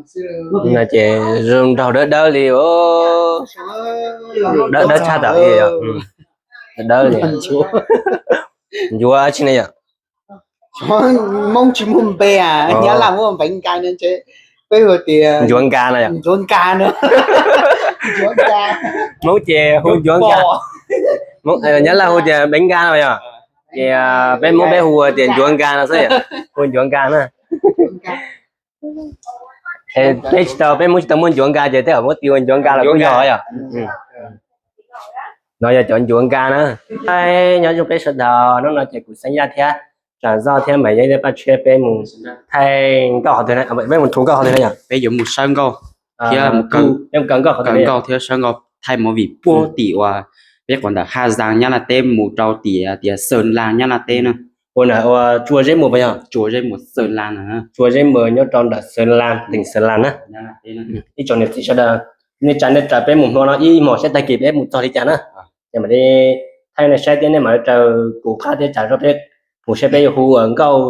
No ces zoo nraug dawb dawb li, dawb dawb tshaj tawm li yom. Dawb li. Ncuav tsi ne yom? Hmoob tsis muaj npe, Nyab Laj muaj npeev nka no ces peb hu tias ncuav nka no yom. Ncuav nka no. Hmoob ces hu ncuav nka, Nyab Laj hu tias npeev nka no yom. Ces peb Hmoob peb hu tias ncuav nka no xwb, hu ncuav nka na. Peb tsis tau, peb Hmoob tsis tau muaj ncuav nka ces tej zaum muab tis ua ncuav nka los kuj yog yom. No yog cov ncuav nka na. Nyob zoo peb sawv daws, hnub no ces kuv Xeeb Yaj thiab Tsav Zoj thiab Maiv Yeeb thiab Paj Tshiab peb mus thaij nkauj qhov twg na, peb mus thu nkauj qhov twg na yom? Peb yuav mus sawb nkauj thiab mus kaw nkauj thiab sawb nkauj, thaij movie puag tim uas peb quav ntawm Haj Zaas Nyab Laj teb mus rau tim tias Xeem Las Nyab Laj teb na. Ua ntawm ua Tsua Zeb Muas puas yog? Tsua Zeb Muas Xeem Las na. Tsua Zeb Muas nyob rau ntawm Xeem Las, teem Xeem Las na. Ib tsoom niam txiv sawv daws, nej tsa nej tsa peb mus hmo no ib hmos saib tag kis peb mus txog li cas na. Ces mam li thaij nej saib thiab nej mam li raws kuv qab thiab Tsav Zoj peb mus saib peb yuav hu nkauj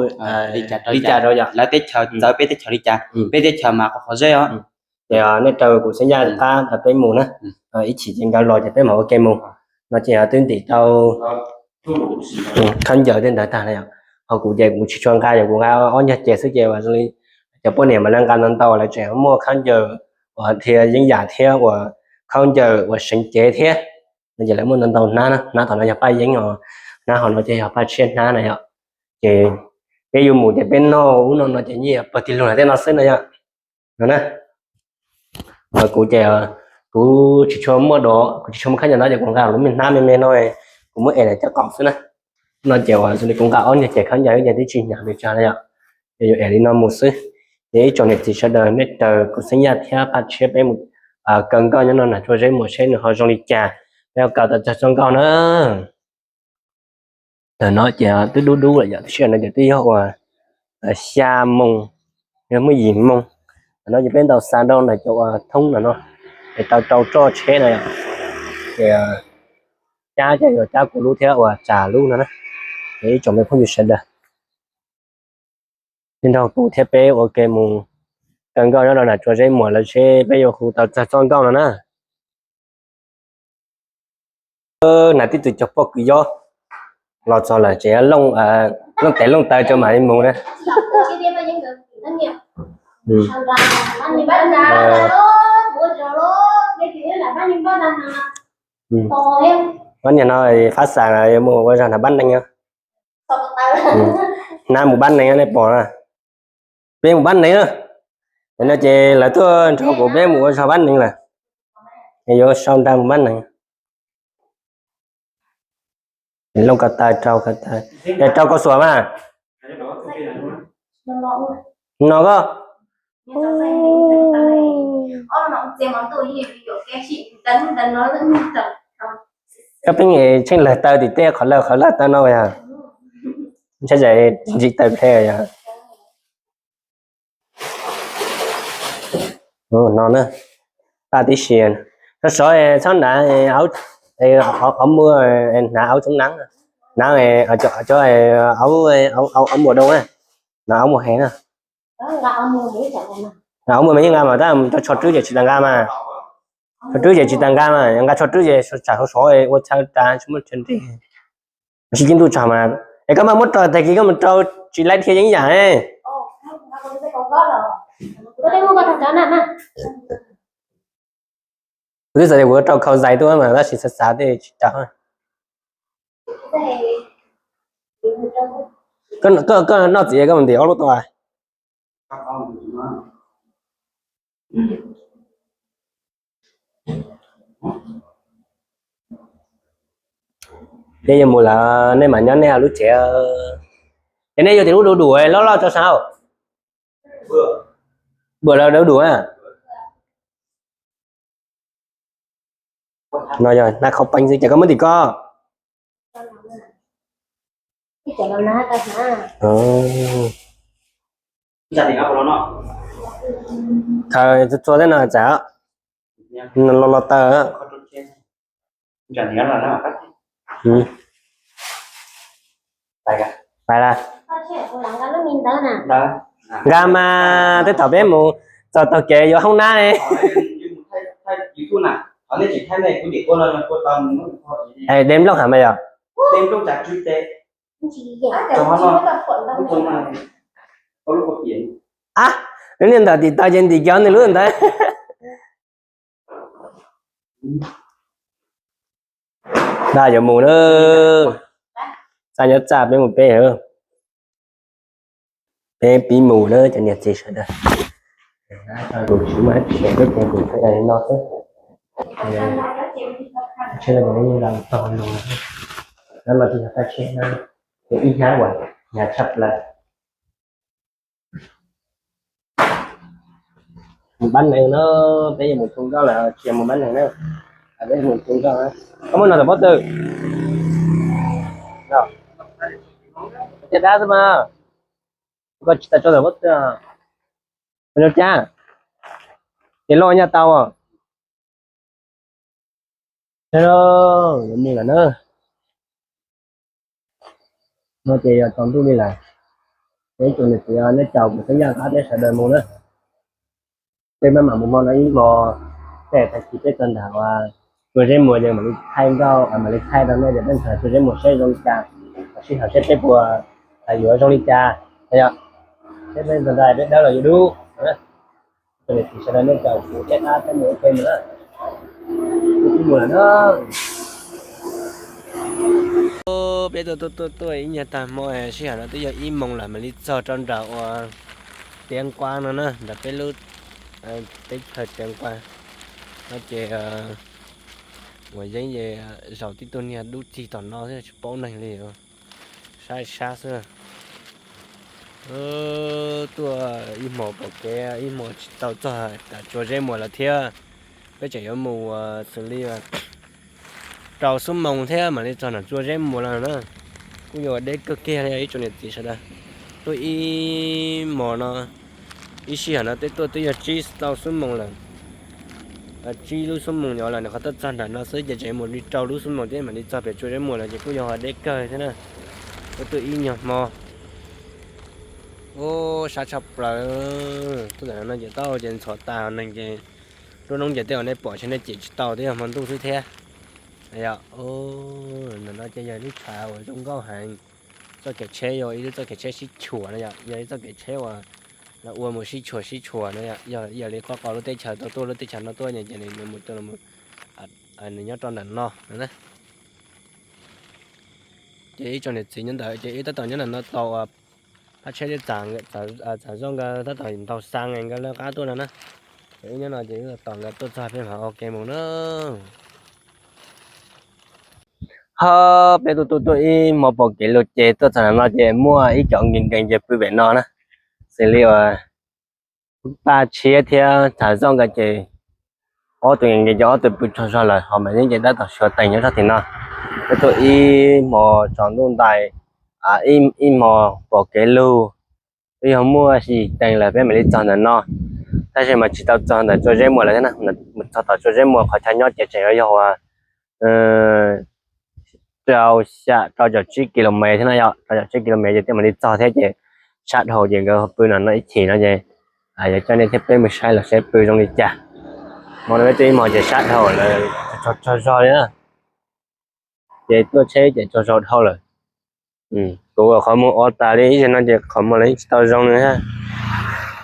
li cas rau yom, lawv teb chaws txawv peb teb chaws li cas, peb teb chaws mas qhov qhov zeb os. Ces nej raws kuv Xeeb Yaj qab peb mus na, ib chim ces nkawd los ces peb mam ua ke mus. No ces twb ntim tau khaub ncaws tej ntawd tag na yom. Ho kuv ces kuv tsis tshua nqa, yog kuv nqa ob nyuag ces xwb ces zoo li cov poj niam mas lawv nqa ntau ntau, lawv tseem muaj khaub ncaws uas dhia yeeb yam thiab uas khaub ncaws uas seev cev thiab. No ces lawv muaj ntau ntau hnab na, hnab tom no yog Paj Yeeb os, hnab hauv no ces yog Paj Tshiab hnab na yom. Ces peb yuav mus ces peb noj ub no no ces nyiaj pawg tij laug lawm tej no xwb na yom. No na, kuv ces kuv tsis tshua muaj dov, kuv tsis tshua muaj khaub ncaws ntau ces kuv nqa lub me hnab me me no, kuv muab ev lawm cov qaum xwb na. No ces uas kuv nqa ob nyuag ces khaub ncaws ces twb tsis hnyav pes tsawg na yom. Ces yuav ev li no mus xwb. Ces ib tsoom niam txiv sawv daws nej raws kuv Xeeb Yaj thiab Paj Tshiab peb mus kaw nkauj nyob no na, Tsua Zeb Muas seb nws ho zoo li cas, peb ho kaw tau txog txoj nkauj na. Ntawm no ces twb dub dub lawm yom, tam sim no ces twb yog uas xya moos, yog muaj yim moos. Ntawm no ces peb ntaus xa rau ntawm cov uas thoob ntawm no, es tau rau roj tsheb na yom. Ces cab ces yuav cab kuv lub thiab uas Tsav lub no na. Ces ib tsoom me phooj ywg sawv daws, nej nrog kuv thiab peb ua ke mus kaw nkauj nyob rau nram Tsua Zeb Muas lawm seb peb yuav hu tau txog txoj nkauj no na. Hnav tib tug cog poj kws yob los txog lawm tseem looj tes looj taw rau mam li mus na. Pab niag no fab xas yuav mus ua zog nram Pab Neeg. Hnab mus Pab Neeg nej pom na. Peb mus Pab Neeg na. No ces lawv tuaj nrog kuv peb mus ua zog Pab Neeg lawm. Yuav sau nra mus Pab Neeg. Looj ko taw rau ko taw, rau koj xuas mas. No koj. Koj pheej tsheej lawg taw tim tej qhov lawg qhov lawg taw no yog. Ntshai tsam ntsis taw ple yog. No na, paj tib si, sov sov txhob hnav, qhov muag hnav aub tshoob hnav, hnav cov aub muag doo na, hnav aub muag heev na. Aub muag mas yeej nqa mas tab cov tsho rwb ces tsis tas nqa mas. Tsho rwb ces tsis tas nqa mas, yog nqa tsho rwb ces tsam sov sov ua chaw tas tsis muaj chaw nres. Sib cib ntuj tsam mas es koj mas muab rau tag kis koj mus rau tsis laib dhia yeeb yam ne. Kuv twb xav tias kuv rau khau zais tuaj mas tab sis xav xav tej tsis rau. Koj noj txiv koj mus ntim ob lub tau. Nej yuav mus lawm nej mam nyob nej lub tsev. Ces nej yuav tim lub du dum loj loj tso saum. Buam lawv du dum na. No yog nab khaub peeb xwb ces koj muab tim koj. Khaws txhua txhua tej no txawm los los taw. Pais las. Nqa mas tej thaum peb mus Txog taug kev yuav hoob nab ne. De nplooj hab mas yog. Ab, nws niag ntawm tim taw ces ntim kiag nws lub ntawd. Npaj yuav mus na. Txaj nyob txaj, peb mus peb. Peb pib mus na cov niam txiv sawv daws. Kuv tsis muaj dab tsi, peb ces kuv txhaj li no xwb. Tsheb los yeej los tog lus, no los tsis yog tag tsheb na, ces ib hnab uas hnyav tshaj plaws. Mus pab neeg na, peb yuav mus tu nkauj lawm, tsis yog mus pab neeg na, peb mus tu nkauj. Koj muab no tom pob tw, caj dab xwb mas, koj tsis tas tso tom pob tw, koj cab, ces loj nyaj tau. Yuav mus lawm na. No ces yog tsaus ntuj li lawm, ces ib tsoom niam txiv nej caum kuv Xeeb Yaj qab peb sawv daws mus na. Peb maj mam mus hmo no ib hmo, tej tag kis peb txog nram uas Tsua Zeb Muas ces mam li thaij nkauj, mam li thaij rau nej tias peb mus Tsua Zeb Muas seb zoo li cas, sij hawm seb peb puas yuav zoo li cas, yog seb peb ntxog nrad peb dawb los yuav dub. Tsoom niam txiv sawv daws nej caum kuv thiab qab peb mus ua ke mus na. Peb tuaj tuaj tuaj tuaj ib nyuag tag hmo, sij hawm no twb yog ib moos lawm mam li txog rau nram uas Tiav Nquab no na, nram peb lub teb chaws Tiav Nquab no ces uas yeeb ces zaum tib tug niag dub txig tom no xwb tsis paub neeg li, saib sab xwb. Tuaj ib hmos pom kev ib hmos tsis tau txog Tsua Zeb Muas lawm thiab. Peb tseem yuav mus xws li rau xuab moos thiab mam li txog nram Tsua Zeb Muas lawm na. Kuj yuav deb kawg kiag li ib tsoom niam txiv sawv daws. Tuaj ib hmos no, ib sij hawm no twb tuaj twb yog tsib tau xuab moos lawm. Tsib lub xuab moos nyuam lawm nws qhov tuaj txog nram no xwb ces tseem mus li rau lub xuab moos thiab mam li txog pem Tsua Zeb Muas lawm ces kuj yog deb kawg thiab na. Tuaj tuaj ib nyuag hmo. Ub, sab tshaj plaws. Tuaj ntawm no ces tau ces ntxhov tas neeg ces lub noob ces tej uas nej pom ces nej cem tsis tau twb yog hmo ntuj xwb thiab. Ntawm no ces yog lub tshav uas zoo nkauj heev. Txoj kev tsheb yog ib lub txoj kev tsheb sib tshuam no yom, yog ib txoj kev tsheb uas los ua mus sib tshuam sib tshuam no yom, yog li qhov qhov lub teb chaws tau tuaj lub teb chaws no tuaj ces nws mus rau, nws nyob rau ntawm no. Ces ib tsoom niam txiv nyob ntawd ces wb tab tom nyob ntawm no tau, phab tsheb thiab txav zoj nkawd tab tom ntaus xa nkawd lawv qab tuaj no na. Ces wb nyob no ces wb tos nkawd tuaj txog peb mam ua ke mus na. Ho peb tuaj tuaj tuaj ib hmo pom kev lug ces tuaj txog ntawm no ces muaj ib co nkees nkees ces pw pem no na. Xws li uas Paj Tshiab thiab Txham Zoj nkawd ces ob tug nkees nkees ces ob tug pw tsaug zog lawm, ho Mas Yeeb ces tab tom xyuas tees nyob sab tim no. Peb tuaj ib hmo tsaus ntuj ntais, ib hmo pom kev lug, twb yog muaj yim teev lawm peb mam li txog ntawm no. Tab sis mas tsis tau txog ntawm Tsua Zeb Muas lawm thiab na, mus txog tom Tsua Zeb Muas qhov chaw nyob ces tseem yuav yog uas rau xya rau caum tsib ki lo mev thiab no yom, rau caum tsib ki lo mev ces thiaj mam li txog thiab ces sab dhau ces nkawd pw no no ib chim no ces yuav coj nej thiab peb mus saib los saib pw zoo li cas. Hmo no peb tuaj ib hmo ces sab dhau lawm, tsaug tsaug zog li na. Ces tuaj tsheb ces tsaug zog dhau lawm. Kuv qhov muag ua tas li ib zaug no ces qhov muag los yeej tsis tau zoo li thiab.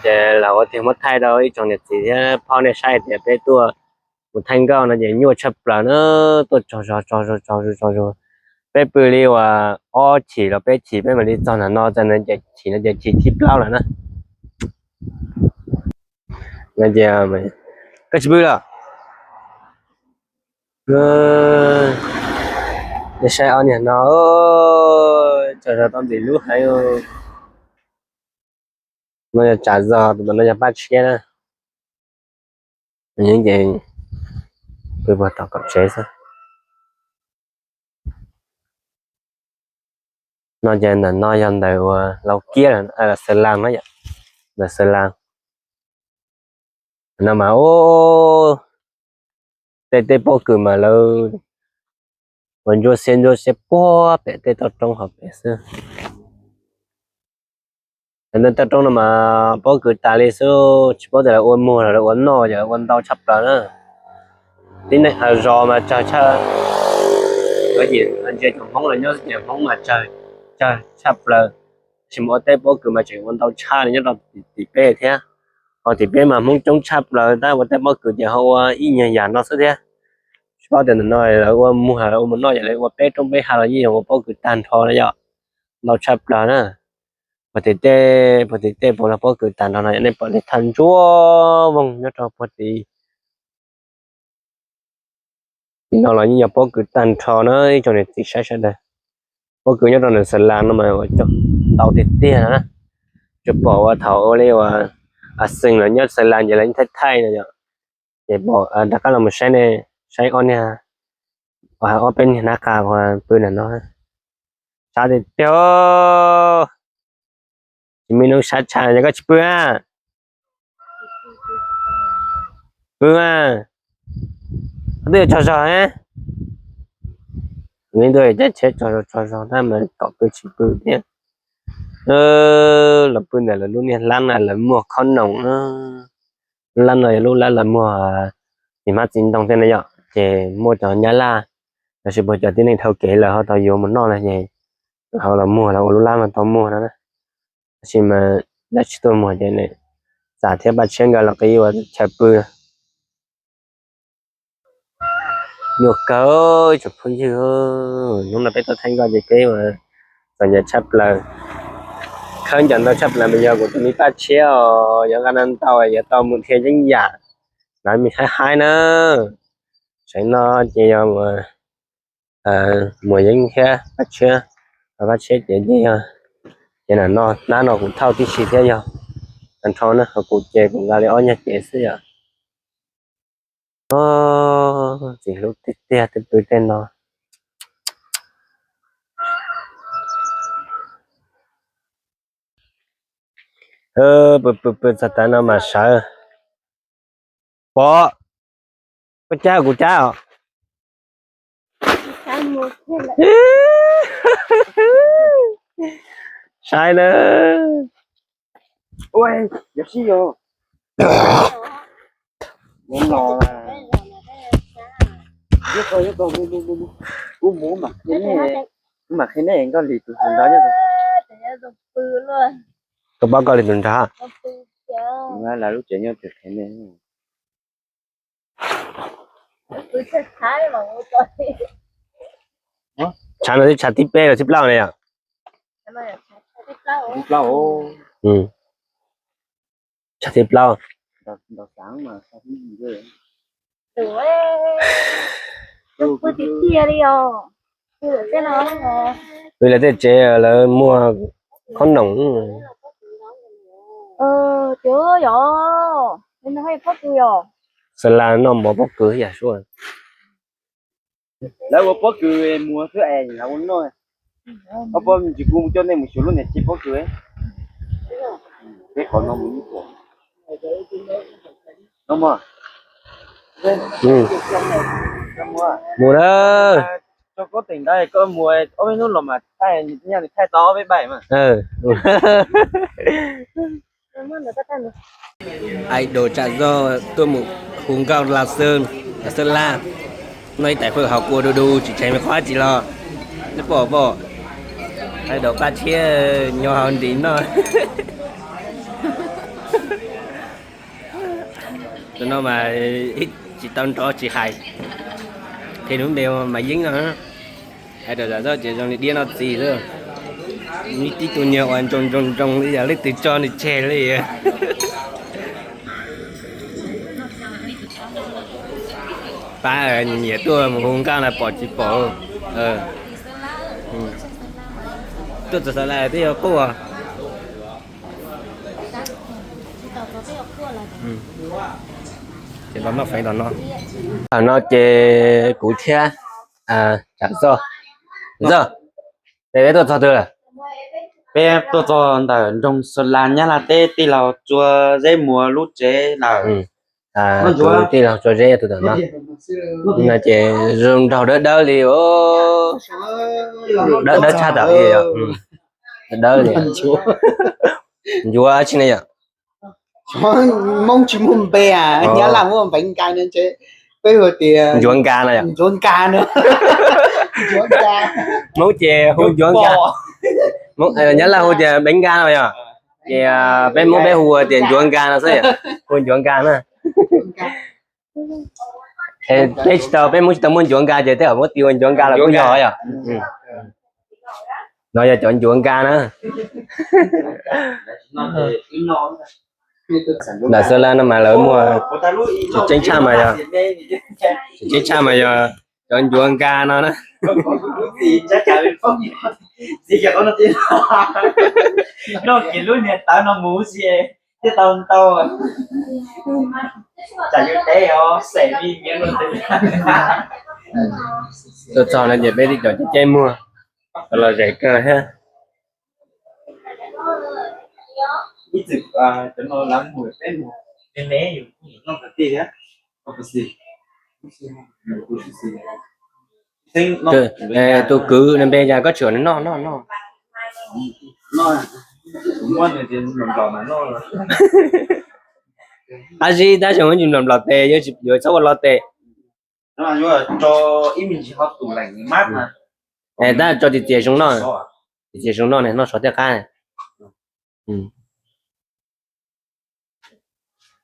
Ces lam ua tiag muab thaij rau ib tsoom niam txiv thiab phob nej saib tias peb tuaj mus thaij nkauj no ces nyuaj tshaj plaws na, tuaj tsaug zog tsaug zog tsaug zog tsaug zog. Peb pw li uas ob chim los peb chim peb mam li txog ntawm no, txog ntawm no ces chim no ces chim thib plaub lawm na. Koj tsis pw los? Nej saib ob niag no, tsaug zog tau ntxim hlub heev. No yog Tsam Zog, tus ntawm no yog Paj Tshiab na. Ces pw puag tom kaum tsev xwb. No ces ntawm no yog ntawm uas Lau Kiab, Xeem Las no yom, ntawm Xeem Las. No mas ub, tej teb pob kws mas lawv ua ntsuab xiab ntsuab xiab puag pem tej toj roob hauv pem xwb. Ntawm toj roob no mas pob kws tas li xwb, tsis paub tias lawv ua muag los lawv ua noj, yog lawv ua ntau tshaj plaws na. Tib neeg zos mas tsawg tshaj, ntsia cov Hmoob los nyob xwb ces Hmoob mas tsawg, tsawg tshaj plaws. Tab sis mas ua teb pob kws mas tseem ua ntau tshaj li nyob rau tim peb thiab. Ho tim peb mas Hmoob coob tshaj plaws tab ua teb pob kws ces ho ua ib nyuag yam no xwb thiab. Tsis paub tias ntawm no lawv ua muag los lawv ua mus noj, yog lawv ua peb roob peb hav los yeej yog ua pob kws tag nrho na yom. Ntau tshaj plaws na. Puag tim tej, puag tim tej puas los pob kws tag nrho no, nej pom tej thaj ntsuab voog nyob rau puag tim no los yeej yog pob kws tag nrho na ib tsoom niam txiv saib sawv daws. Pob kws nyob rau ntawm Xeem Las no mas ua coob ntau tiag tiag no na. Tsuas pom ua thaum ua li uas a xeem lawv nyob Xeem Las ces lawv yeej thaij thaij no yom. Ces pom rov qab los mus saib ne, saib ob niag, ob peb niag nab qa uas pw ntawm no. Sab tiag tiag. Tsis muaj ib hnub sab tshaj, yog koj tsis pw a? Pw mas. Koj twb yuav tsaug zog, neb twb yuav caij tsheb tsaug zog tsaug zog tab mas kom pw tsis pw thiab. Los pw ntawm lawv lub niag hlab na, lawv muag khob noom. Lub hlab no yog lub hlab lawv muag txiv hmab txiv ntoo tej no yom, ces muaj cov nyab laj lossis puas cov tib neeg dhau kev lawv ho tau yuav mus noj no ces lawv ho los muag, lawv ua lub hlab no tau muag no na. Tab sis mas dab tsis tuaj muag ces txawm thiab Paj Tshiab nkawd los qhib ua chaw pw. Nyuaj kawg tsoom phooj ywg, hnub no peb tuaj thaij nkoj ces peb ua txom nyem tshaj plaws. Khawb ncaws ntau tshaj plaws mas yog kuv tus me Paj Tshiab os, yuav nqa ntau ntau yuav tau mus dhia yeeb yam, lawv me haib haib na. Tseem no ces yog Muas Yeeb thiab Paj Tshiab, Paj Tshiab ces yog ces no hnab no kuv thauj tib si thiab yog tag nrho na, ho kuv ces kuv nqa li ob nyuag cev xwb yom. Txiv hlub tiag tiag tej pw tej no. Pw pw pw txog tav no mas sawv. Pom, koj cab kuv cab os. Saib na. Ua, yog sib yog. Ub, mam qhia nej Nkauj Lis tus nrog. Koj paub Nkauj Lis tus nrog? Lawv lub tsev nyob twg qhia nej. Tshav no twb tshav thib peb los thib plaub ne yom? Tshav thib plaub. Vim lawv tej tsev lawv muag khob noom. Xeem Las noj mov pob kws yam suab. Lawv ua pob kws muag xwb es lawv ua noj. Ob peb ntsis kuv mus coj nej mus xyuas lub niam tsev pob kws. Peb qhov no mus ib puas. No mas. Mus na. Tso koj teem ntawd koj mus ob peb hnub los mas thaij, nyaj thaij tau ob peb npaij mas. Idol Tsam Zoj tuaj mus hu nkauj Laj Xwb, Xwb Laj, noj ib tais fawj hauv kua du du tsis tseg me qhov tsis los. Neb pom pom, idol Paj Tshiab nyob hauv ntim noj. Tus no mas tsis tau nrov tsis hais, qhia nws npe mas Yeeb no. Idol Tsam Zoj ces zoo li diab noj txiv xwb. Nws tib tug nyuag uas ntsoo ntsoo ntsoo li yog leej twg tso nws tseg li. Pab nyiam tuaj mus hu nkauj na pom tsis pom. Tuaj txog Xeem Las twb yog quaj. Ces los noj feev los no. Thaum no ces kuv thiab Tsam Zoj, Zoj, peb tuaj txog twg lawm? Peb tuaj txog ntawm nroog Xeem Las Nyab Laj teb tij laug Tsua Zeb Muas lub tsev lawm. Kuv tij laug Tsua Zeb tus ntawm no, no ces zoo nraug dawb dawb li, dawb dawb tshaj tawm li, dawb li. Ncuav tsi ne yom? Hmoob tsis muaj npe, Nyab Laj muaj npeev nka no ces peb hu tias ncuav nka no yom? Ncuav nka no. Hmoob ces hu ncuav nka. Nyab Laj hu tias npeev nka no yom? Ces peb Hmoob peb hu tias ncuav nka no xwb yom? Hu ncuav nka na. Peb tsis tau, peb Hmoob tsis tau muaj ncuav nka ces tej zaum muab tis ua ncuav nka los kuj yog yom? No yog cov ncuav nka na. Ntawm Xab Laj no mas lawv muaj, tseem ceeb tshaj mas yog, tseem ceeb tshaj mas yog cov ncuav nka no na. Noj kiag lub niag tawv no mus xwb thiaj tau ntau. Tsam yus dev os, xeem li miav luaj twg. Tuaj txog no ces peb tib cov ceb muag los zem kawg thiab. Tus kwv no npe cas koj tseem noj noj noj? Ab zib tab sis muab tsis nplom nplom tes, yuav txhob ua lo tes. Tab tso txias txias zoo noj, txias txias zoo noj ne, noj sov thiaj qab.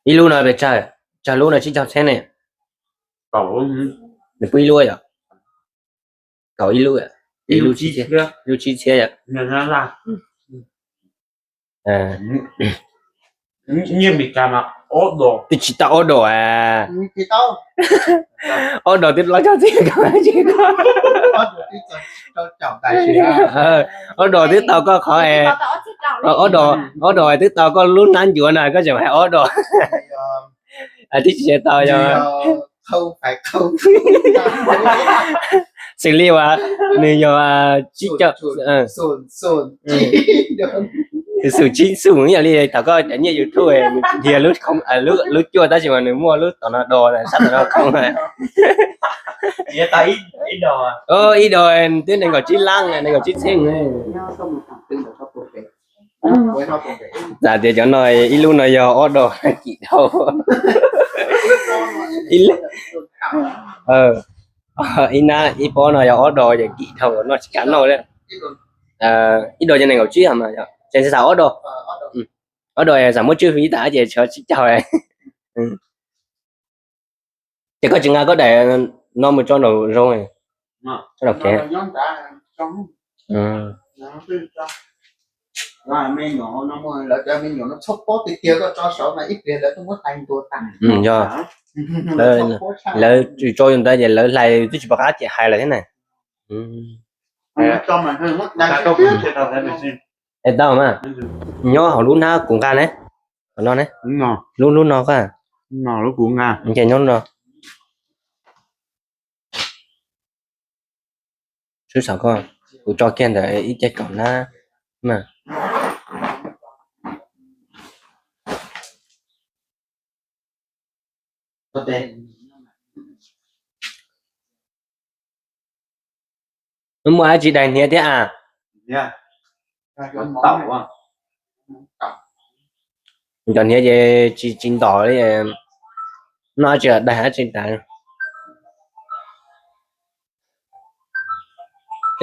Ib lub no pes tsawg? Tsawg lub no tsib caug txhiab ne? Nws pub ib lub yom? Kaum ib lub, ib lub tsib txhiab yom? Twb tsis tau ob dos. Ob dos twb plaub caug txhiab. Ob dos twb tau koj qhov, ob dos twb tau koj lub hnab ncuav na, koj tseem hais ob dos. Twb tsis tau yog xws li uas nws yog tsib caug, xum tsib xum ib yam li thaum koj cov nyiaj YouTube nws dhia lub cuaj tab sis mas nws muaj lub tom no do sab tom no khoob. Ib dos twb nees nkaum tsib lab, nees nkaum tsib txhiab. Txawm tias cov no ib lub no yog ob dos kim dhau. Ib nab ib pob no yog ob dos ces kim dhau, noj tsis kav noj li. Ib dos yog nees nkaum tsib mas, tseem xav ob dos. Ob dos xav muab tswj fwv tas ces tshuav tsib caug. Ces koj tsis nqa koj daim no mus tso nraum zoov, tso nraum kev. Yog, lawv tso yus ntawd ces lawv hlais twb tsis pom qab ces hais lawm thiab na. Es tau mas, nyob hauv lub hnab kuv nqa ne, no ne, lub lub no, ces nyob no. Xwb xav koj, kuv tso kiag ntawm ib ce kaum na. Muaj dab tsi daig hniav thiab a? Cov hniav ces tsis ntom li, noj dab tsi daig dab tsi tas.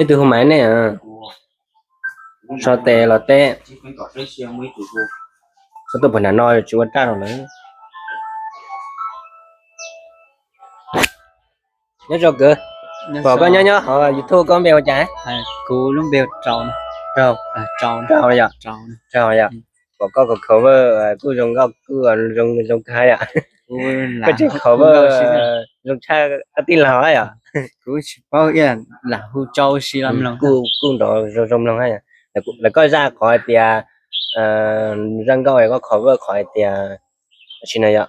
Ib tug hu maiv ne, so tes los teb. Koj tuaj puag nram no tsis ua raj rau lawm. Nyob zoo kwv, pom koj nyob nyob hauv YouTube koj npe ua cas? Kuv lub npe Rau. Rau yom? Rau yom? Pom koj cover kuj zoo nkauj kuj zoo kawg yom. Koj tseem cover zoo tshaj koj tij laug yom? Kuv tsis paub lam hu rau si los mloog. Kuj nrov zoo mloog. Lawv koj zaj qhov hais tias zaj nkauj, koj cover qhov hais tias, tam sim no yom,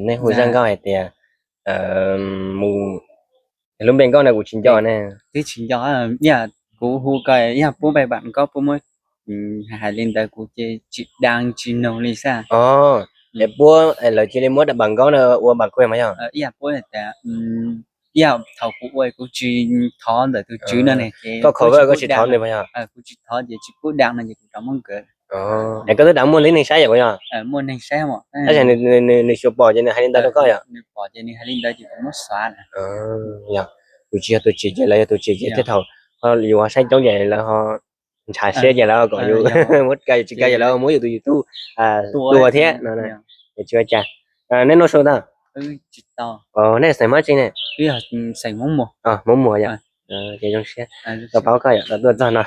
nej hu zaj nkauj hais tias mus, lub npe nkauj no kuv tsis nco ne. Twb tsis nco, ib yam kuv hu ko ib yam puab npe npam nkaub puab muab hais li ntawd kuv ces tsis dab tsis noog li xwb. Es puab lawv cia li muab npam nkaub no ua npam kuj mas yog. Ib yam puab tias, ib yam thaum kuv ua kuv tsis thov ntawm tus tswv no ne ces koj cover koj tsis thov nws mas yog. Kuv tsis thov ces tsis pub dab no ces kuv rov muab nkawd. Es koj twb tas muaj li neeg saib yom, puas yog? Tab sis nws xyuas pom ces nws hais li ntawd rau koj yom? Yog, yus tsis yog tus tsim ces lawv yog tus tsim ces tej thaum yus ho saib coob ces lawv ho ntshav siab ces lawv ho kom yus muab kaw, yus tsis kaw ces lawv ho muab yus tus YouTube tua thiab no. Tsis ua cas. Neb noj su tau? Nej xeem Hmoob tsi ne? Hmoob Muas yom. Ces zoo siab tau paub koj yom, tau tuaj txog no.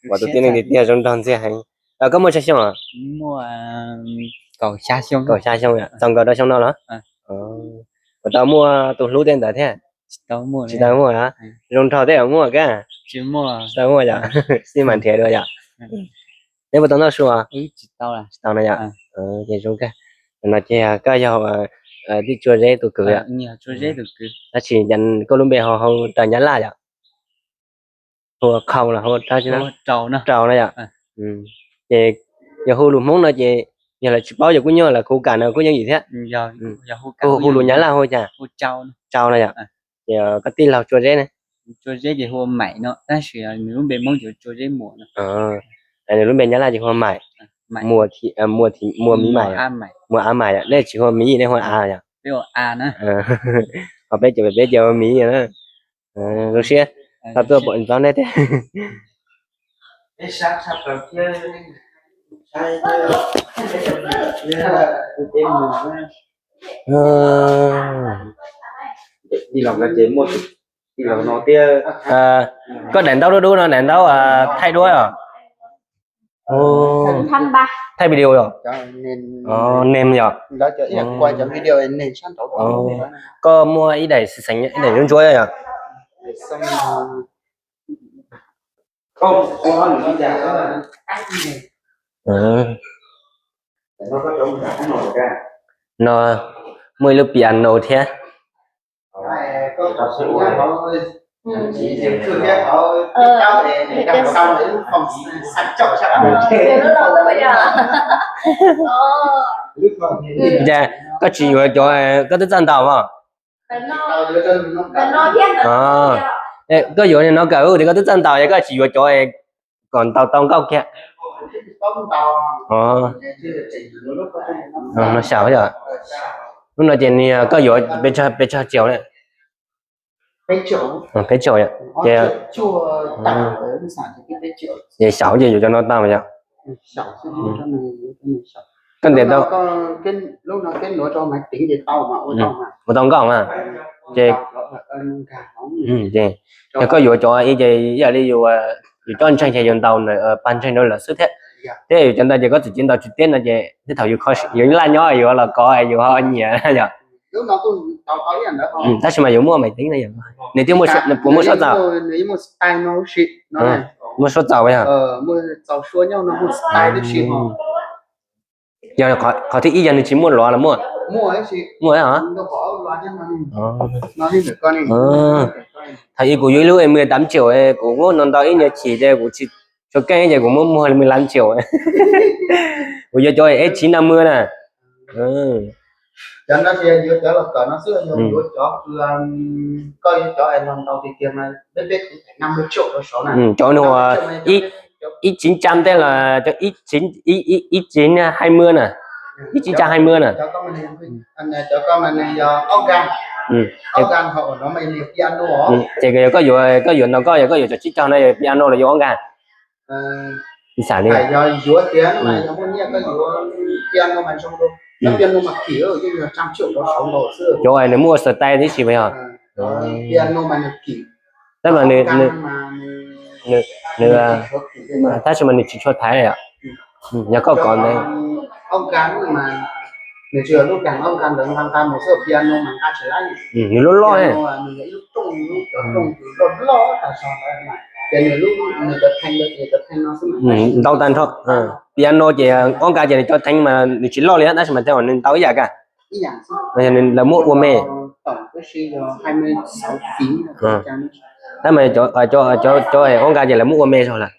Pom tus tib neeg tiag tiag zoo nraug ntxiag heev. Koj muaj tsawg xyoo os? Kaum xya xyoo yom, txaus nkaus rau xyoo no los? Puas tau muaj tus hlub tej ntawd thiab? Tsis tau muaj. Zoo nraug tej muaj kab? Tsis tau muaj yom. Xij mas nrhiav dua yom. Neb puas tau noj su? Tsis tau no yom. Ces zoo kawg. No ces koj yog Tij Tsua Zeb tus kwv yom? Tab sis koj lub npe ho hu raws Nyab Laj yom? Hu Khau los hu Rau no yom? Ces yog hu lus Hmoob no ces yog lawv tsis paub yog kuj nyuaj, lawv kuj kam no kuj yooj yim thiab. Hu lus Nyab Laj hu cas? Tsau no yom? Ces koj tij laug Tsua Zeb ne? Nws lub npe Nyab Laj ces hu Maim, Muas Miv Maim, Muas A Maim yom, nej tsis hu Miv, nej hu A yom? Ho peb ces peb ces hu Miv na. Zoo siab tau tuaj pom txog nej thiab. Koj daim ntaub dub dub no daim ntaub thaij duab os? Thaij video os? Nem yom? Koj muaj ib daim xeev ib daim ntsuab ntsuab yom? No muaj ib lub piano thiab. Cas koj tsis yuav cov koj twb txawj ntaus os? Koj yuav no kawm tias koj twb txawj ntaus es koj tsis yuav cov kom ntaus tau nkauj kiag. No xyaum yom. Lub no ces nws koj yuav peb tsawg tsiaum? Peb tsiaum yom. Ces xyaum ces yuav cov no tau yom. Koj ntes tau, ua tau nkauj mas. Ces yog koj yuav cov ib ces ib yam li yus coj ntseeg ces yus ntaus pag ntseeg rau lawv xwb thiab. Thiab yus cov ntawd ces koj txawm tsis ntaus tsis teb no ces tej thaum yus laj nyob yus los kov yus ho nyiam yom. Tab sis mas yuav muaj maiv teeb no yom, nws thiaj puas muaj suab txaus. Muaj suab txaus yog. Yog qhov thib ib yog nws tsis muaj luav los muaj? Muaj os. Thaum ub kuv yuav ib lub mười tám triệu, kuv muab no ntau ib nyuag chim ces kuv tsis tshua keej ces kuv muab muag mười lăm triệu. Kuv yuav cov ib txhiv na mưa na. Cov nws ib txhiv cam tej los ib txhiv hai mươi na, ib txhiv cam hai mươi na. Ces koj yuav, koj yuav no koj yog koj yuav cov tsib caug no yog piano los yuav ob nkag? Xav li cov nws muaj style tib si puas yog? Tab mas nws, nws, nws, tab sis mas nws tsis tshua thaiv yom. Yog koj kov ntawd nws loj loj. Ntau tag nrho. Piano ces ob nkag ces nws cov theev mas nws tsis loj li tab sis mas tej zaum nws ntau ib yam kag. Lawv muab ua me. Tab mas cov ob nkag ces lawv muab ua me zog lawm.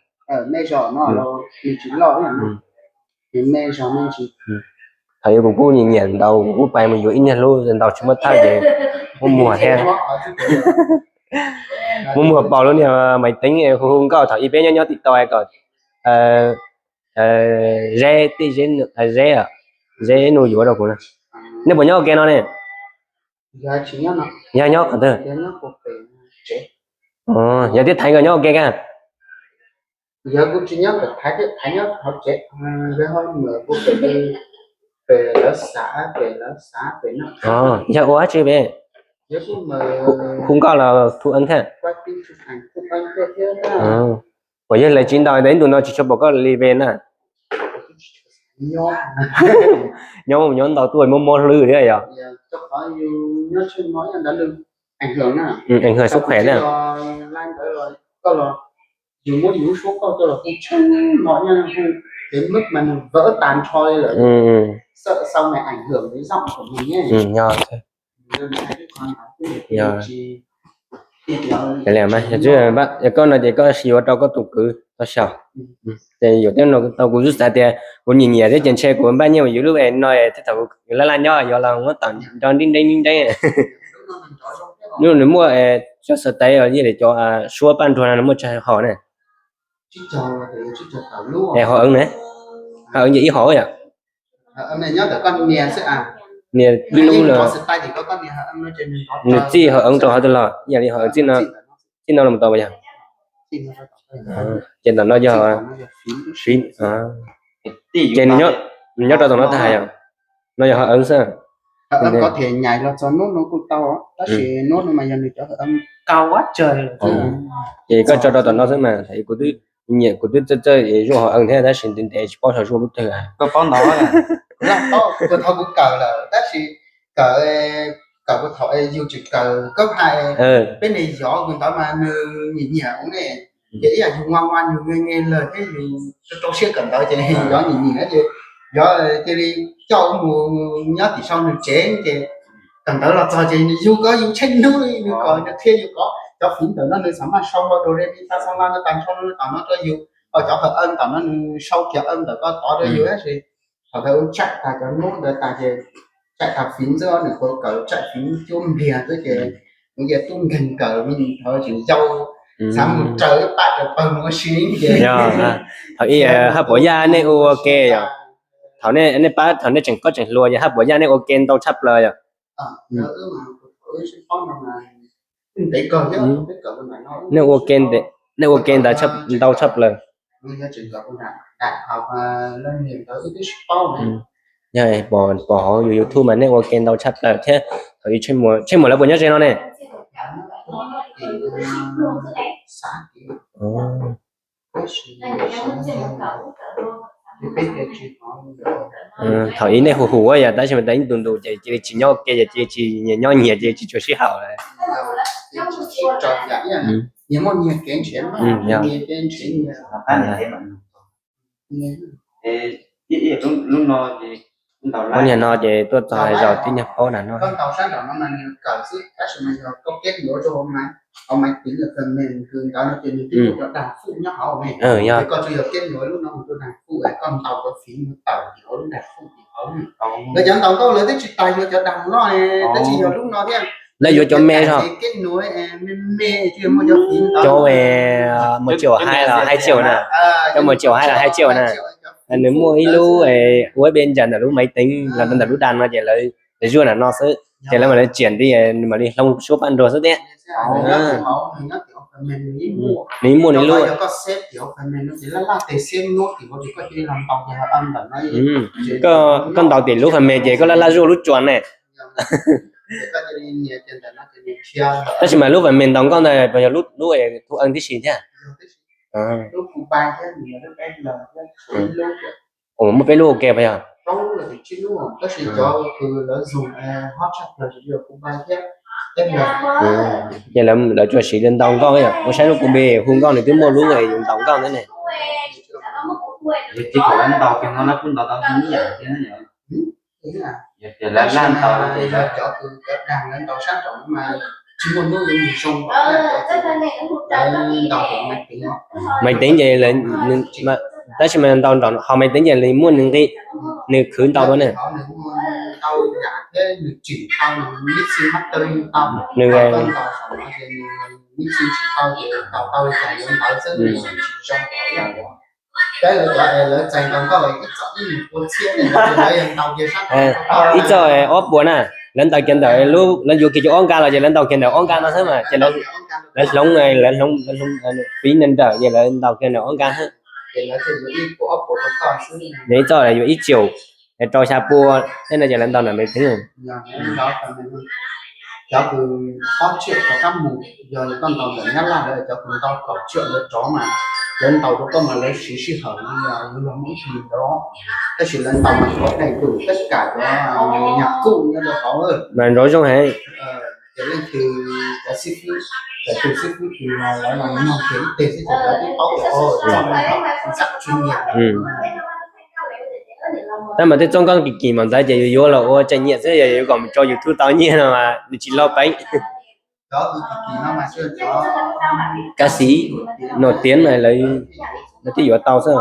Thaum ub kuv kuj nyiam nyiam ntaus, kuv kuj pais mus yuav ib niag hlub ntaus tsis muaj thawj ces muab muag thiab. Muab muag paus lub niag maiv teeb hu hu nkauj thaum ub peb nyob nyob tim tau kom Zeb, tij Zeb, Zeb, Zeb nug yuav rau kuv na. Nej puas nyob ua ke no ne? Yog nyob qhov twg? Yog thiab Thaiv nkawd nyob ua ke kag? Yog ua dab tsi pem? Hu nkauj los thu eeb thiab? Puas yog lawv tsis ntaus ntawd ib ntus no tsis tshua pom koj li ve na? Nyob mus nyob ntau tuaj mob mob hlwb thiab yog? Enh hwm xub kheem na. Yog koj no ces koj sis yuav rau koj tus kwv tau xyaum. Ces yuav tej no tau kuv xav tias kuv nyiam nyiam thiab ces ntshe kuv npaj nyiaj mus yuav lub es no thiab thaum laj laj nyob yuav los muab tom nrov nrib nreeb nrib nreeb. Nws muaj cov xav tais yeej li cov suab paj nruag no nws muaj tsawg hom na? Es hom eeb ne? Hom eeb ces ib hom yom? Nias tib lub los nws txij hom eeb rau hov twg los yam li hom eeb txij no los tau yog? Ces tom no yog fiv, ces nws nyob rau tom no tag yom? No yog hom eeb xwb. Ces koj tso rau tom no xwb mas kuv twb nyiam kuv twb txawj txawj zuaj hom eeb thiab tab sis ntev ntev tsis paub xyov zuaj lub twg. Kawm, kawm thaum yus tseem kawm kab hais, peb ne yov ntawd mas nws nyiam nyiam ua ne, ces ib yam yus nua nua yus nge nge lawm thiab yus rau siab kawm ntawd ces yov nyiam nyiam ces yov cia li coj mus nyob tim sau nws tsev ces kawm ntawd los txog ces yus kom yus tsheej hnub li nws kom nws qhia yus kom cov fiv ntawm no nws xam maj sau do re mi fa sol la no tas nrho no tom no rau yus, ho cov hom eeb tom no nws sau kiag eeb ntawm ko tod rau yus tab sis thaum ntawd ua tsaim tas cov nub ntawd tas ces tsaim tas fiv ntxwb nws puav kawm tsaim fiv cuab npiag xwb ces kuv cia tub nkeeg kawm me ntsis thaum tseem yau, xav mus raws ib pab raws pawg mus ua si ces. Thaum ub haj puas yaj nej ua ke yom? Thaum nej pab thaum nej tseem koj tseem hluas ces haj puas yaj nej ua ke ntau tshaj plaws yom? Nej ua ke ntau tshaj plaws. Yog pom hauv yus YouTube mas nej ua ke ntau tshaj plaws thiab. Thaum ub Tsheej Muas lawv puas nyob ze no ne? Thaum ub nej hu hu yom, tab sis mas tas ib ntus ntus ces cia li tsis nyob ua ke ces cia li tsis nyias nyob nyias ces tsis tshua sib haum lawm. Ua niag no ces tuaj txog hais zaum tib nyuag paub na no. Yog. Lawv cov ntaus nkauj lawv twb tsis tas yuav cov dag loj, tab sis yog lub no thiab. Lawv yuav cov me zog. Cov một triệu hai là hai triệu na. Cov một triệu hai là hai triệu na. Nws muaj ib lub U S B ntawm ntawm lub maiv teev los ntawm lub da no ces lawv zuaj ntawm no xwb ces lawv mam li tsiam nti, nws mam li hloov suab paj nruag xwb thiab. Nws muaj nws lub. Koj ntaus tim lub fas mes ces koj laj laj zuaj lub tsuas ne. Tab sis mas lub fas mes ntaus nkauj ntawd puas yog lub, lub thu eej tib si thiab? Muaj peb lub ua ke puas yog? Ces lawv tsuas siv li ntaus nkauj, ua saib lub kuv npe hu nkauj nws twb muaj lub yus ntaus nkauj ntawd ne. Maiv teev ces, tab sis mas ntaus nrog hauv maiv teev ces nws muaj nws nqi, nws khwv ntaus dua ne. Nws Ib txoj ob puas na, lawv ntaus kiag ntawm lub, lawv yuav kiag cov ob nka los ces lawv ntaus kiag ntawm ob nka no xwb mas ces lawv hloov, lawv hloov, lawv hloov piv ntawm ces lawv ntaus kiag ntawm ob nka xwb. Yog ib txoj yuav ib caum, rau xya pua thiab no ces lawv ntaus ntawm me thwv. Cov kws ob tsiaum rov qab mus, yog koj ntaus ntawm Nyab Laj lawv cov kws ntaus kaum tsiaum lawv rov mas, lawv ntaus rau koj mas lawv siv sij hawm li yus los muaj ib hlis ntawd, tab sis lawv ntaus mas qhov pheej tus teb kam cov nyuag kuj nyob rau hauv mas nrov zoo heev. Ces leej twg cov xib fwb, cov tus xib fwb kws los lawv los mloog ces ib teg xwb ces lawv twb paub tias txoj no ntxam tswv nyiam. Tab mas tej txoj nkauj kim kim mas ntawd ces yus yuav los ua tseem nyiam xwb, yog yuav kom mus tso YouTube tau nyiaj no mas nws tsis loj peev. Kab xis Nom Tiav mas lawv twb yuav tau xwb.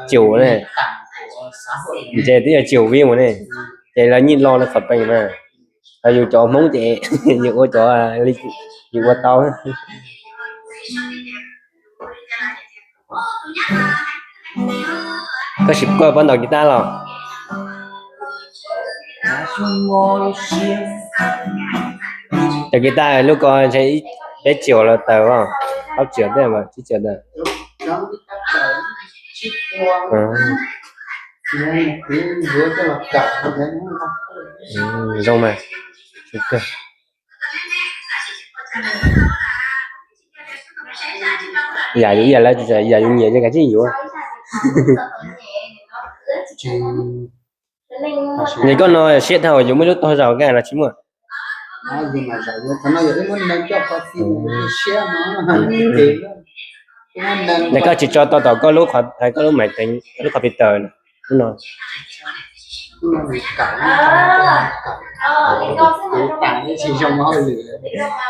Caum ne, ntshe twb yog caum view mus ne, ces lawv nyiaj lo lawv qhov peem mas. Yus cov Hmoob ces yus ua cov li yus ua tau. Koj sim koj puas ntaus kiv tab los? Cov kiv tab lub ko ntshe peb caum los tawm, plaub caum tej, tsib caum tawm. Zoo mas. Yam yus, yam yus nyiam ces kav tsij yuav. Ces koj no siab dhau yuav muaj lub tog zaum kaj los tsis muaj? Ces koj tsis tso tau tom koj lub, koj lub maiv teev, koj lub computer no?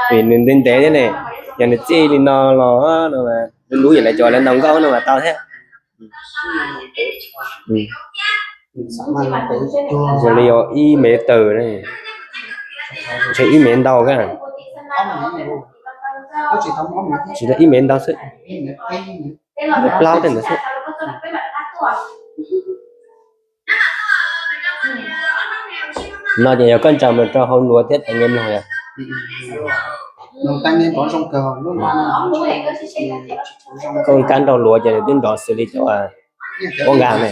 Vim nws ntev ntev thiab ne, yog nws txij li no los no, lub lub yam li cov lawv ntaus nkauj no mas tau thiab. Zoo li yog ib mev tawm ne, ntshe ib mev ntau kawg. Tsis tau ib mev ntau xwb, plaub tej ntawd xwb. No ces yog koj ntsaws mus rau hauv luav thiab tais nyiaj mloog yom? Koj kab nrog luav ces nws twb nrov xws li cov ua nkas ne.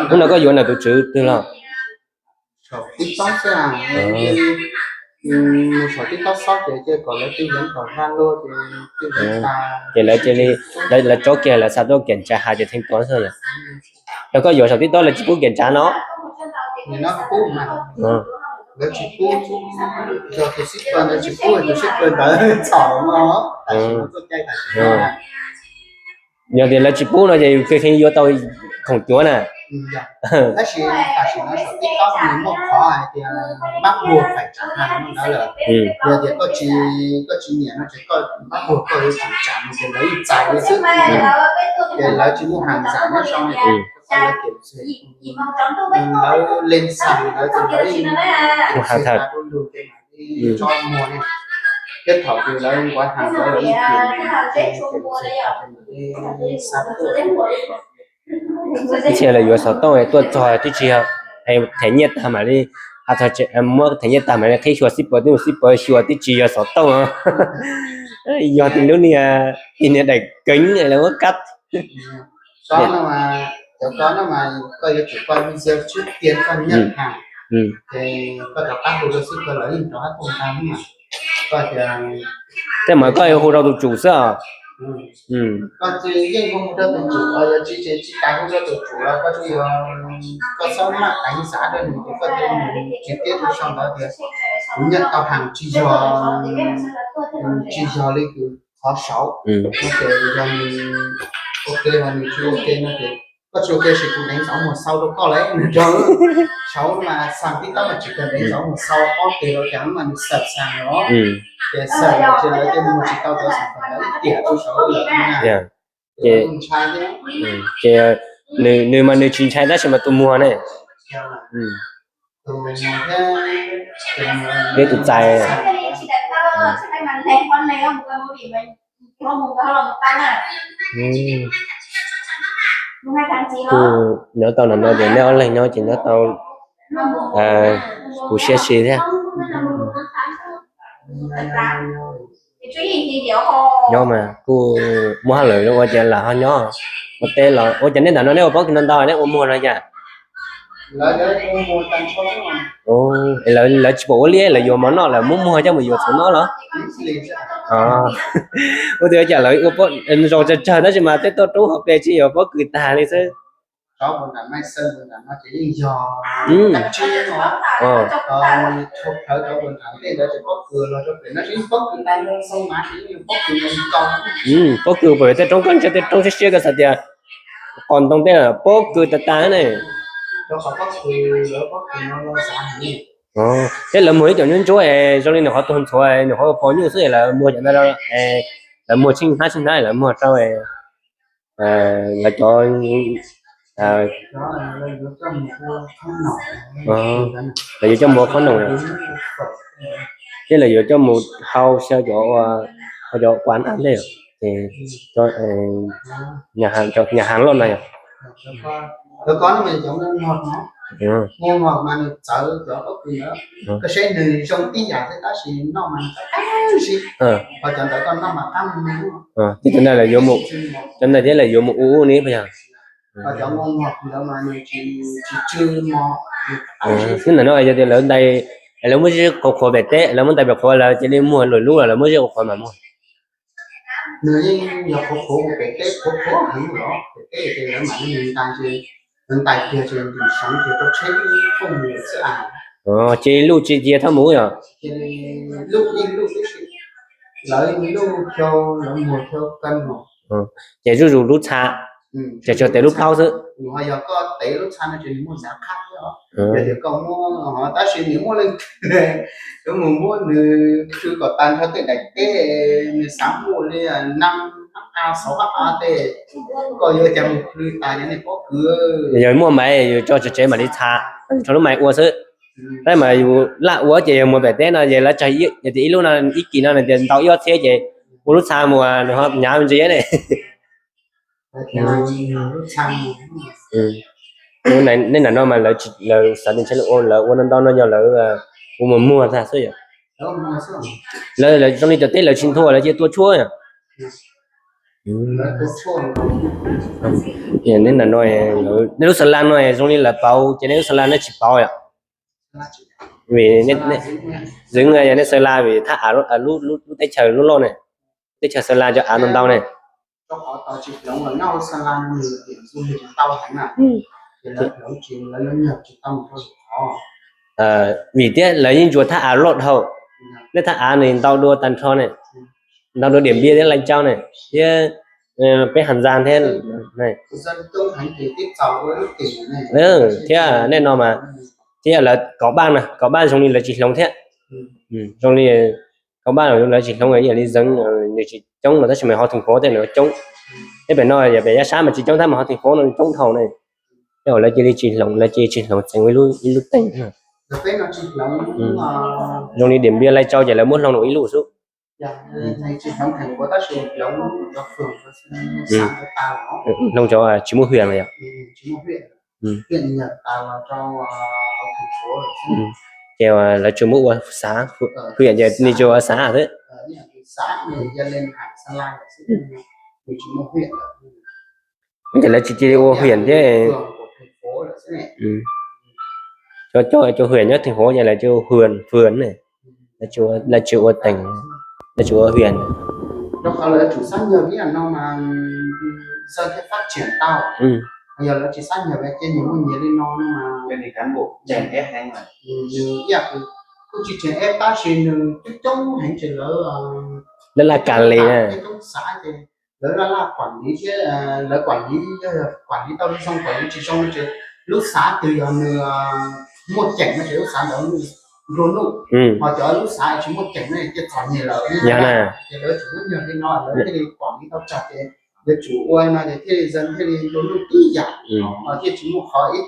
Hnub no koj yuav ntawm tus tswv twg los? Ces lawv cia li, lawv tsob kiag lawv xa tuaj kiểm tra hais ces thanh toán xwb yom? Yog koj yuav saum TikTok lawv tsis pub kiểm tra no. Yog tias lawv tsis pub no ces yus kheev yuav tau khoom cuav na. Ua has thawm. Ib txhia lawv yuav xov tooj tuaj txog twb tsis yog, them nyiaj tag mam li, muab them nyiaj tag mam li qhib xyuas xib pawv, twb mus xib pawv xyuas twb tsis yog xov tooj. Yog tus lub niag, tus niag daim keev lawv muab kab. Tej mas koj yuav hu rau tus tsum xwb os. Tsis yog li kws qhov saud, no ces yog nws ok los nws tsis ok no ces koj tsis ok ces kuv deev ntawv mus xau rau koj lawm no. Saud mas xaa tib tab mas tsis kawg deev ntawv mus xau ob pes los cas mas nws xav xaa os. Ces xav ces lawv cia mus tsis tau cov xav ntawv ib tiam rau saud lawm na. Ces ntshai thiab. Ces nws mas nws tsis ntshai tab sis mas tus muag ne. Peb tus txais. Kuj nyob tau no no ces neb ob leeg nyob ces nyob tau kuv siab si thiab. Nyob mas kuj muaj hauj lwm ua ces lam ho nyob ua teb los ua ces nej ntawm no neb ua pob kws no ntau neb ua muag no yom? Lawv tsis pom ua liaj lawv yuav mov noj lawv muab muag coj mus yuav txhuv noj los? Ua tias cas lawv ua pob zoo tsawg tsawg tab sis mas tej toj roob hauv pes tsis yuav pob kws tag li xwb. Pob kws pem tej roob koj ntshe tej roob siab siab koj xav tias qos ntoo tej pob kws tag tag ne. Thiab lawv muag ib cov nyuaj ntsuab zoo li nws qhov tuag ntxhuav nws qhov ua pos nyuj xwb lawv muag cov ntawd, lawv muag tsheej hnab tsheej hnab lawv muag rau lawv cov, lawv yuav coj mus ua qhob noom, thiab lawv yuav coj mus hau xyaw cov, cov quán ăn tej, cov nhà hàng loj na yom. Ces cov ntawd lawv yuav mus, cov ntawd thiab lawv yuav mus ua ua ne puas yog? Hnub ntawm no yog tias lawv ntais, lawv muab zeb qhuav qhuav pem teb, lawv muab ntais pem qhuav lawv cia li muag luam lub los lawv muab zeb qhuav qhuav mas muag. Ces luj tsis cia thaj mus yom? Ces zuj zus lub txha, ces tsuas tev lub plaub xwb. Tab sis nws muaj leej twg mus muab nws khwv kom tag nrho tej daim teb, nws xav muaj li nees hab a xauv hab a tej, koj yuav cas mus khwv tas yog nej pob kws. Yog muaj mas yus tso tsev tsev mam li txha, tso lub mais ua xwb. Tab mas yus laj ua ces yog muag pem teb no ces lawv tsawg, yog tias ib lub no ib kis no nws tias ntau ib ob txhiab ces ua lub txha mus nws ho hnyav me ntsis ne. Nej nam no mas lawv xav tias ntshe lawv ua, lawv ua ntau ntau no yog lawv ua muag muag tag xwb yom. Lawv zoo li cov teb lawv tsis nthua lawv cia tua tshuaj yom. Nej nam no, nej lub xa la no zoo li lawv pauv ces nej lub xa la nej tsis pauv yom? Vim zev yog nej xa la vim thaj av, lub teb chaws lub loj ne, teb chaws xa la cov av ntau ntau ne. Vim thiab lawv yeej ntsuas thaj av loj dhau, nej thaj av nws ntau dua tag nrho ne, ntau dua Diam Npiaj thiab Lais Tsau ne, thiab peb Has Ntxas thiab, thiab nej no mas, thiab lawv Kaum Npaj na, Kaum Npaj zoo li lawv tsis hloov thiab. Zoo li Kaum Npaj lawv tsis hloov, yam li Zeev nws tsis coob los tab sis mas Hov Theem Qhuav tej lawv coob. Thiab pem no yog pem Yaj Sab mas tsis coob thiab mas Hov Theem Qhuav no coob dhau ne. Tej zaum lawv cia li tsis hloov, lawv cia li tsis hloov txeev ua ib lub teem. Zoo li Diam Npiaj Lais Tsau ces lawv muab hloov ua ib lub xwb. Hloov cov tsis muaj hwj mas yog. Ces lawv tsuas muab ua xav, hwj ces nws tsuas ua xav xwb. Ces lawv tsis cia li ua hwj thiab. Cov, cov hwj nyob Theem Qhuav ces lawv tsuas ua hwj, hwj ne, lawv tsis ua teem, lawv tsuas ua hwj. Lawv laj kas li na. Lub xav twg yog nws muaj ceem no ces lub xav ntawd nplua nuj, ho cov lub xav tsis muaj ceem no ces txom nyem lawm. Yog na. Ces lawv tsis muab nyiag li no lawv thiaj li pom li tau tsag ces Yuav tsum ua no ces thiaj li zoo thiaj li nplua nuj tib yam, thiaj tsis muaj qhov ib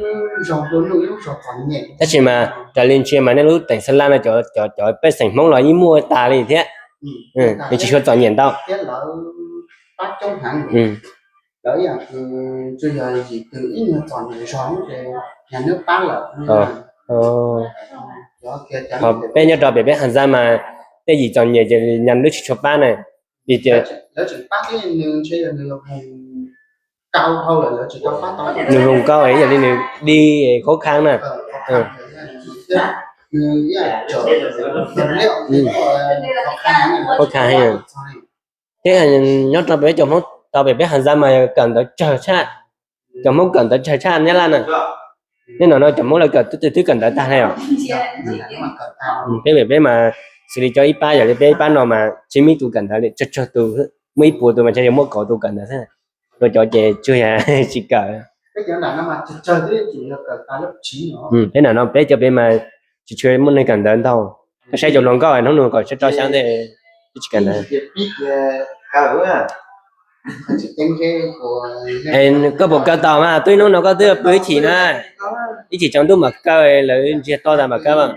lub zog nplua nuj ib lub zog txom nyem. Tab sis mas raws li ntsia mas nej lub teem Xas Las no cov cov pej xeem Hmoob los yeej muaj tas li thiab, nws tsis tshua txom nyem ntau. Thiab lawv pab coob heev. Lawv ib yam tsuas yog yim twg ib nyuag txom nyem zog ces nyab lub pab lawm. Ho peb nyob rau pem peb Has Zaj mas tej yim txom nyem ces nyab lub tsis tshua pab na. Vim tias lawv tseem pab thiab nws ntshe yog nws yog mus kau dhau lawm lawv tsis tau pab tau. Nws mus kau ib yam li nws dig qhov khab na. Qhov khab heev. Thiab nyob rau peb cov Hmoob tau pem peb Has Zaj mas kawm ntawv tsawg tshaj, cov Hmoob kawm ntawv tsawg tshaj Nyab Laj na. Nej no no cov Hmoob lawv kawm twb twb kawm ntawv tag ne os. Peb pem peb mas xws li cov ib pab yog li peb ib pab no mas tsis muaj ib tus kawm ntawv li, tsawg tsawg tus, muaj ib puas tus mas ntshe yuav muaj kaum tus kawm ntawv xwb. Tus cov ces tsuas yog tsis kawm. Peb nam no peb cov pem mas tsis tshua muaj neeg kawm ntawv ntau. Koj saib cov hluas nkauj hnub nws kom tso xyab ntej twb tsis kawm ntawv. Koj puas kawm tau mas twb hnub no koj twb pw ib chim na, ib chim tsaus ntuj mam kawm, lawv ntsiag to tas mam kawm.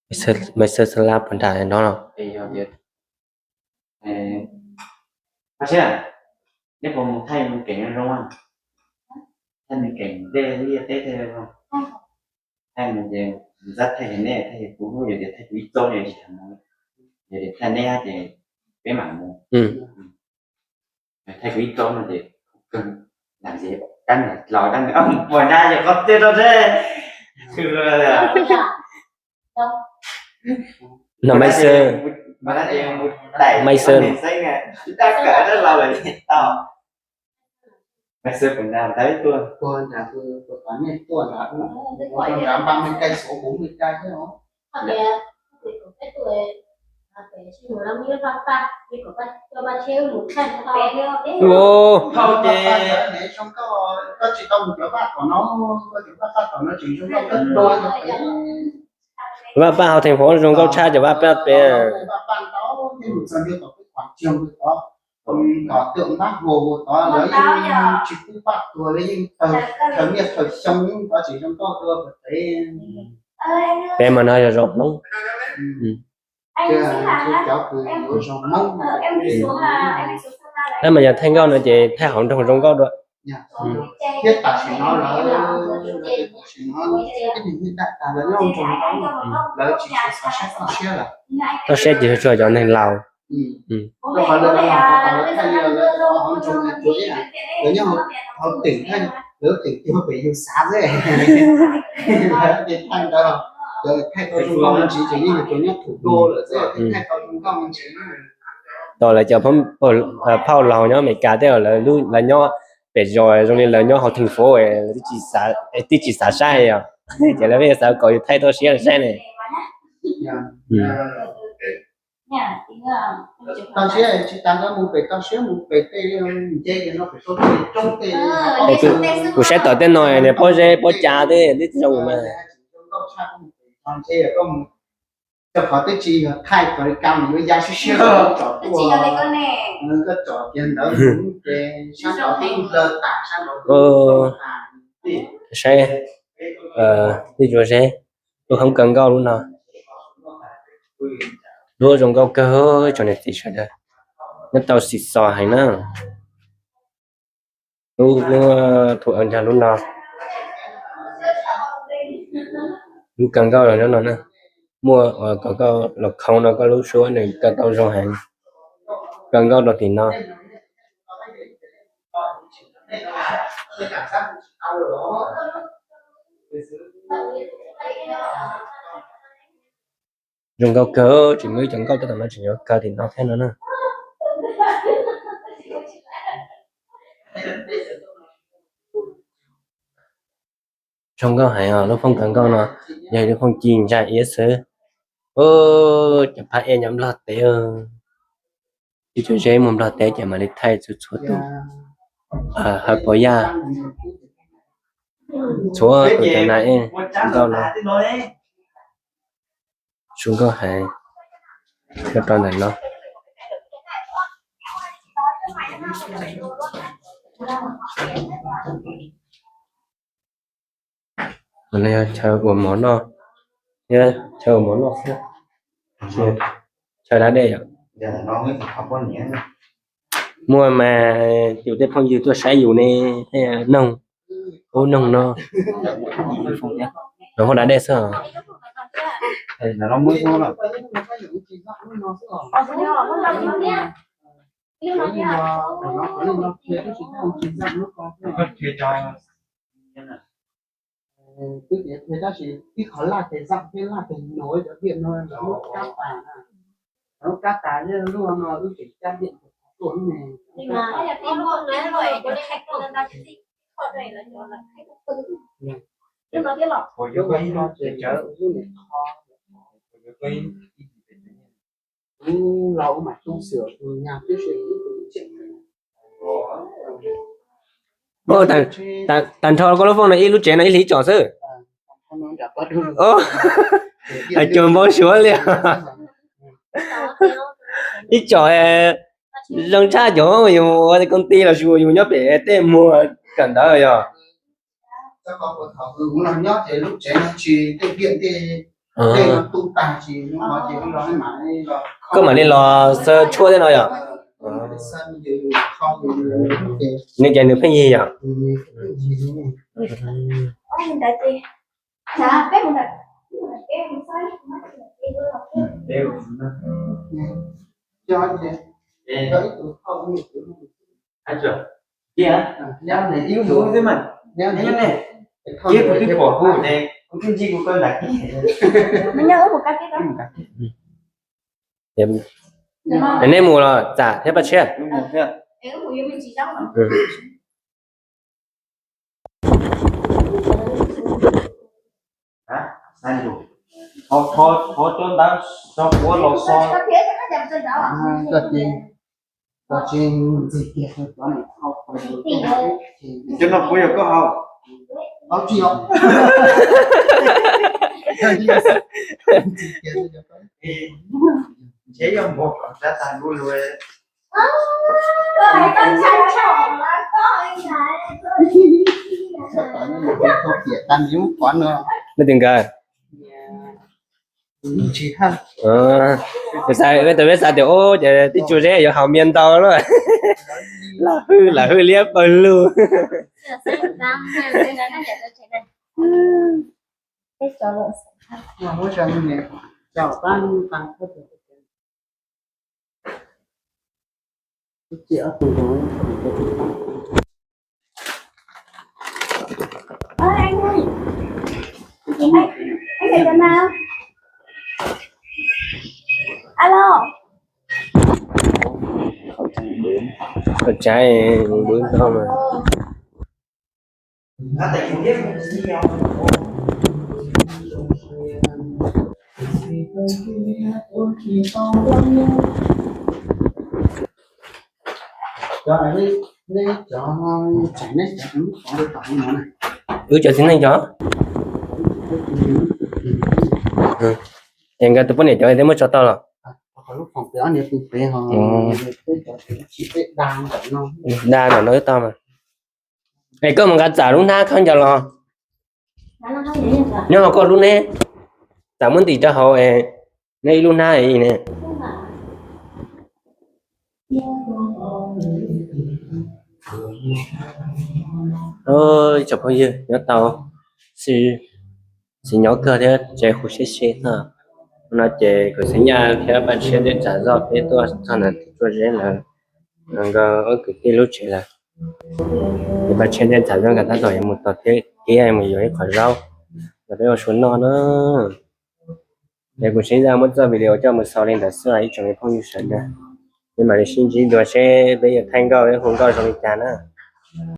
Maiv Xab Xab Lab puas nram no los? Neb puas mus thaij mus keem zoo? Thaij mus keem tej liaj teb tej zoo. Thaij mus ces txab thaij neb, thaij kuv, yog tias thaij kuv ib txob no tsis tham mus, yog tias thaij neb ces peb mam mus. Thaij kuv ib txob no ces lam ces dab nws los dab nws puas nrab ces qhov txia rau teb. No Maiv Xab, Maiv Xab. Maiv Xab puas nrad, puas nrad tuaj, puas nrad, nrad npaj me cai xov kuv me cai thiab os. Koj tsis tau mus cov vaj tom no, koj cov vaj paj tom no tseem zoo nkauj kawg dua. Vaj paj hauv theem fov zoo nkauj tshaj cov vaj paj pem. Tom twm npab hua tod lawv yeej tsis pub paj tuag li, yeej khaws niaj khaws xyoo yeej tseem zoo nkauj dua pem pem. Pem mas no yog zoo Hmoob. Cov kws yuav zoo Hmoob. Tab mas yog thaij nkauj no ces thaij hauv nroog zoo nkauj dua. Thiab tam sim no lawv, tam sim no ib tug niag dab tas lawv nyob nroog nkauj, lawv tsis tshua xav saib toj siab lawm. Toj siab ces tsuas cov neeg laus. Rau qhov lawv, lawv thaij li lawv hauv nroog tsuas ib, lawv nyob hauv teem, lawv teem cuag pem yug xav xwb. Lawv ces thaij ntawd, lawv thaij tau zoo nkauj me ntsis ces yeej yog cov nyob thủ đô lawm xwb, thaij tau zoo nkauj me ntsis. Tau lawv cov phauj laus nyob Amelikas tej lawv nyob pem zos zoo li lawv nyob hauv thành phố, lawv twb tsis xav saib os. Ces lawv pheej xav kom yus thaij toj siab saib ne. Toj siab tsis tas nkawd mus pem toj siab mus pem tej nce no pem toj tej roob tej. Kuv saib tom tej no niag pob zeb pob cav tej twb zoo mas. Rau qhov twb tsis yog thaij kom li cas mas yuav ya siab siab tsom tuaj, koj tsom kiag ntawd ces sab nraud twb nplawg tas sab nraud. Saib, lub hoob kawg nkauj lub no, lub zoo nkauj kawg tsoom niam txiv sawv daws, nyob tau xim xos heev na. Lub, lub, thaum nrog lub no, lub kawg nkauj los nyob no na, muaj kawg nkauj los khoov no koj lub suab nws kawg tau zoo heev, kawg nkauj rau tim no. Zoo nkauj kawg, tseem muaj ib cov nkauj tab tom no tseem yuav kawg tim no thiab no na. Zoo nkauj heev os, lub phooj kawg nkauj no yog lub phooj ci ntsa iab xwb. Cov phab ej nyob Nplog teb, ib tsoom zeb mus Nplog teb ces mam li thaij txhua txhua tus hawv pov yaj, txhua tus cov nas ej nkauj no. Zoo nkauj heev. Nyob rau ntawm no, no yog chaw ua mov noj, thiab chaw ua mov noj xwb, chaw da dej yom. Muaj mas yus tej phooj ywg tuaj saib yus ne, tej noog, ub noog no, no hauv da dej xwb os. Twb tias qhia tab sis ib qho laj tes zaj thiab laj tes no cov tiaj no lawv muab kab tas na, lawv muab kab tas, luag no wb tseem cab tiaj tuaj ne. Tag nrho koj lub fooj no ib lub tsev no ib hlis tsom xwb. Hais cuag npau suav li. Ib tsom zoo tshaj cov yus ua koom tij los sis yus nyob pem tej muag kawm ntawv yog. Koj mam li los xaws tshuaj tej no yom. Nws ces nws pheej yig yom. Nej mus los Txam thiab Paj Tshiab. Cov no kuv yog koj haus. Tsis yog. Ntshe yog npog kom rab tag lub lug. Leej twg nkawd? Tus peb xav tias ub ces tib tsuas zeb yuav haus mias ntau lawm. Lam hwj lam hwj liab pawg lug. Alo. Khẩu trang bướm tao mà. Wb cov txiv neej cov, es nkawd tus poj niam cov twb muab tso tau los? Da ntawm no wb tau mas. Es koj mus nqa Txam lub hnab khaub ncaws los? Nyob hauv koj lub ne, Txam muab ntim rau hauv es neb ib lub hnab ne. Ib tsoom phooj ywg nyob tau, txiv nyob kawg thiab tsev huv siab siab no. No ces kuv Xeeb Yaj thiab Paj Tshiab thiab Tsam Zoj peb tuaj txog ntawm Tsuas Zeb lawm, nkawd ob kwv tij lub tsev lawm. Ces Paj Tshiab thiab Tsam Zoj nkawd tab tom yuav mus tom teb kiab mus yuav ib qho zaub los peb ua su noj na. Es kuv Xeeb Yaj muab txoj video coj mus xaus li ntawd xwb ib tsoom phooj ywg sawv daws. Peb mam li sib ntsib dua seb peb yuav thaij nkauj hu nkauj zoo li cas na.